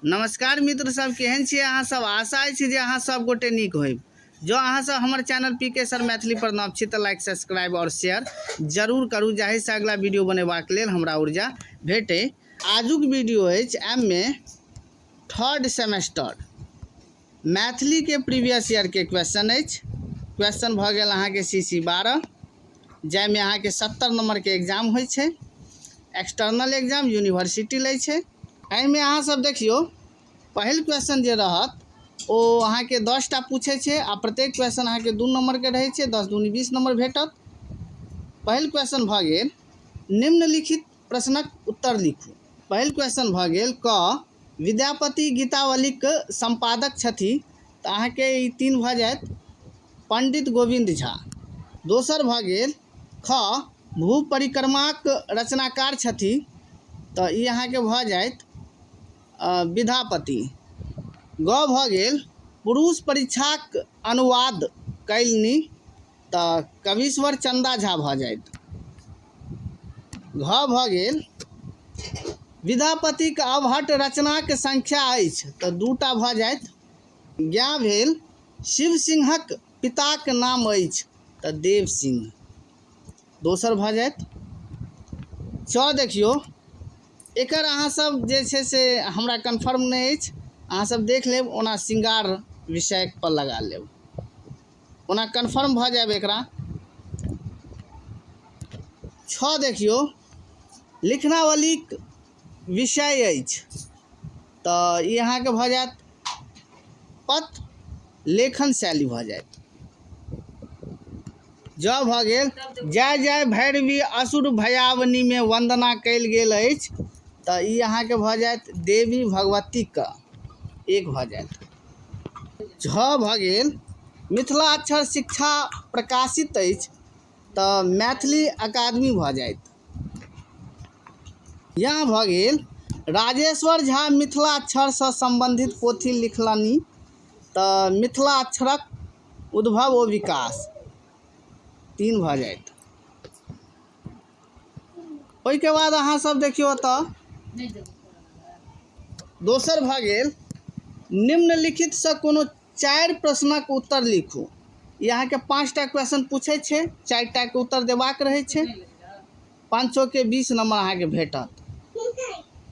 नमस्कार मित्र सब, केहन छी अहाँ सब? आशा अछि जे अहाँ सब गोटे नीक होइब। जँ अहाँ सब हमर चैनल पी के सर मैथिली पर नव छी तऽ लाइक, सब्सक्राइब और शेयर जरूर करू, जाहिसँ अगला वीडियो बनेबाक लेल हमरा ऊर्जा भेटे। आजुक वीडियो अछि M A third semester Maithili के प्रीवियस ईयर के क्वेश्चन अछि। क्वेश्चन भऽ गेल अहाँके सी सी 12, जाहिमे अहाँके 70 नम्बरके एग्जाम होइ छै। एक्सटर्नल एग्जाम यूनिवर्सिटी लै छै। एहिमे अहाँ सब देखियौ, पहिल क्वेश्चन जे रहत ओ अहाँके 10टा पूछै छै आ प्रत्येक क्वेश्चन अहाँके 2 नम्बरके रहै छै। 10 दूनी 20 नम्बर भेटत। पहिल क्वेश्चन भऽ गेल, निम्नलिखित प्रश्नक उत्तर लिखू। पहिल क्वेश्चन भऽ गेल, क विद्यापति गीतावलीक सम्पादक छथि, तऽ अहाँके ई 3 भऽ जायत पंडित गोविन्द झा। दोसर भऽ गेल, ख भू परिक्रमाक रचनाकार छथि, तऽ ई अहाँके भऽ जायत विद्यापति। ग भऽ गेल, पुरुष परीक्षाक अनुवाद कयलनि, तऽ कवीश्वर चन्दा झा भऽ जायत। घ भऽ गेल, विद्यापतिक अवहट्ठ रचनाक संख्या अछि, तऽ 2टा भऽ जायत। ज्ञा भेल, शिव सिंहक पिताक नाम अछि, तऽ देव सिंह दोसर भऽ जायत। च देखियौ, एकर अहाँ सब जे छै से हमरा कन्फर्म नहि अछि, अहाँ सब देख लेब। ओना श्रृंगार विषय पर लगा लेब, ओना कन्फर्म भऽ जायब एकरा। 6 देखियौ, लिखनावलीक विषय अछि, तऽ ई अहाँके भऽ जायत पत्र लेखन शैली भऽ जायत। जँ भऽ गेल, जय जय भैरवी असुर भयावनीमे वन्दना कयल गेल अछि, तऽ ई अहाँके भऽ जायत देवी भगवतीके, 1 भऽ जायत। झ भऽ गेल, मिथिलाक्षर शिक्षा प्रकाशित अछि, तऽ मैथिली अकादमी भऽ जायत। यहाँ भऽ गेल, राजेश्वर झा मिथिलाक्षरसँ सम्बन्धित पोथी लिखलनि, तऽ मिथिलाक्षरक उद्भव ओ विकास, 3 भऽ जायत। ओहिके बाद अहाँ सब देखियौ, तऽ दोसर भऽ गेल, निम्नलिखितसँ कोनो 4 प्रश्नक उत्तर लिखू। ई अहाँके 5टा क्वेश्चन पूछै छै, 4टाके उत्तर देबाक रहै छै। 500के 20 नम्बर अहाँके भेटत।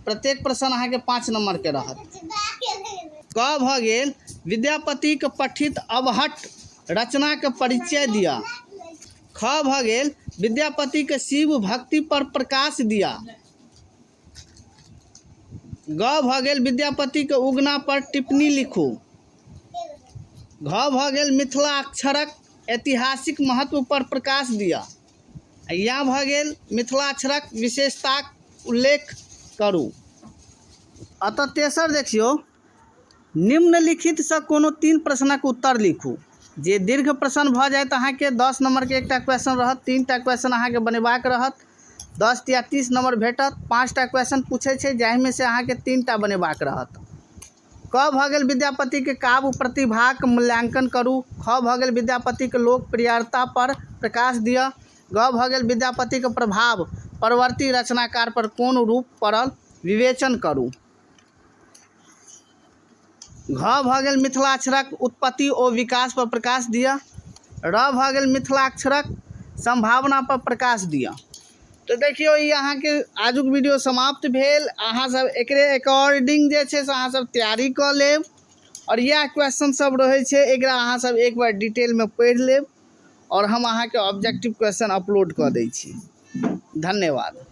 प्रत्येक प्रश्न अहाँके 5 नम्बरके रहत। क भऽ गेल, विद्यापतिक पठित अवहट्ठ रचनाके परिचय दिअ। ख भऽ गेल, विद्यापतिक शिव भक्ति पर प्रकाश दिअ। ग भऽ गेल, विद्यापतिक उगना पर टिप्पणी लिखू। घ भऽ गेल, मिथिलाक्षरक ऐतिहासिक महत्व पर प्रकाश दिअ। या भऽ गेल, मिथिलाक्षरक विशेषताक उल्लेख करू। अतः तेसर देखियौ, निम्नलिखितसँ कोनो 3 प्रश्नक उत्तर लिखू, जे दीर्घ प्रश्न भऽ जायत। अहाँके 10 नम्बरके एकटा क्वेश्चन रहत, 3टा क्वेश्चन अहाँके बनेबाक रहत। 10 या 30 नम्बर भेटत। 5टा क्वेश्चन पूछै छै, जाहिमे से अहाँके 3टा बनेबाक रहत। क भऽ गेल, विद्यापतिके काव्य प्रतिभाक मूल्यांकन करू। ख भऽ गेल, विद्यापतिके लोकप्रियता पर प्रकाश दिअ। ग भऽ गेल, विद्यापतिके प्रभाव परवर्ती रचनाकार पर कोन रूप पड़ल, विवेचन करू। घ भऽ गेल, मिथिलाक्षरक उत्पत्ति ओ विकास पर प्रकाश दिअ। र भऽ गेल, मिथिलाक्षरक संभावना पर प्रकाश दिअ। तऽ देखियौ, ई अहाँके आजुक वीडियो समाप्त भेल। अहाँ सब एकरे अकॉर्डिंग जे छै से अहाँ सब तैयारी कऽ लेब आओर इएह क्वेश्चन सब रहै छै। एकरा अहाँ सब एक बार डिटेलमे पढ़ि लेब आओर हम अहाँके ऑब्जेक्टिव क्वेश्चन अपलोड कऽ दै छी। धन्यवाद।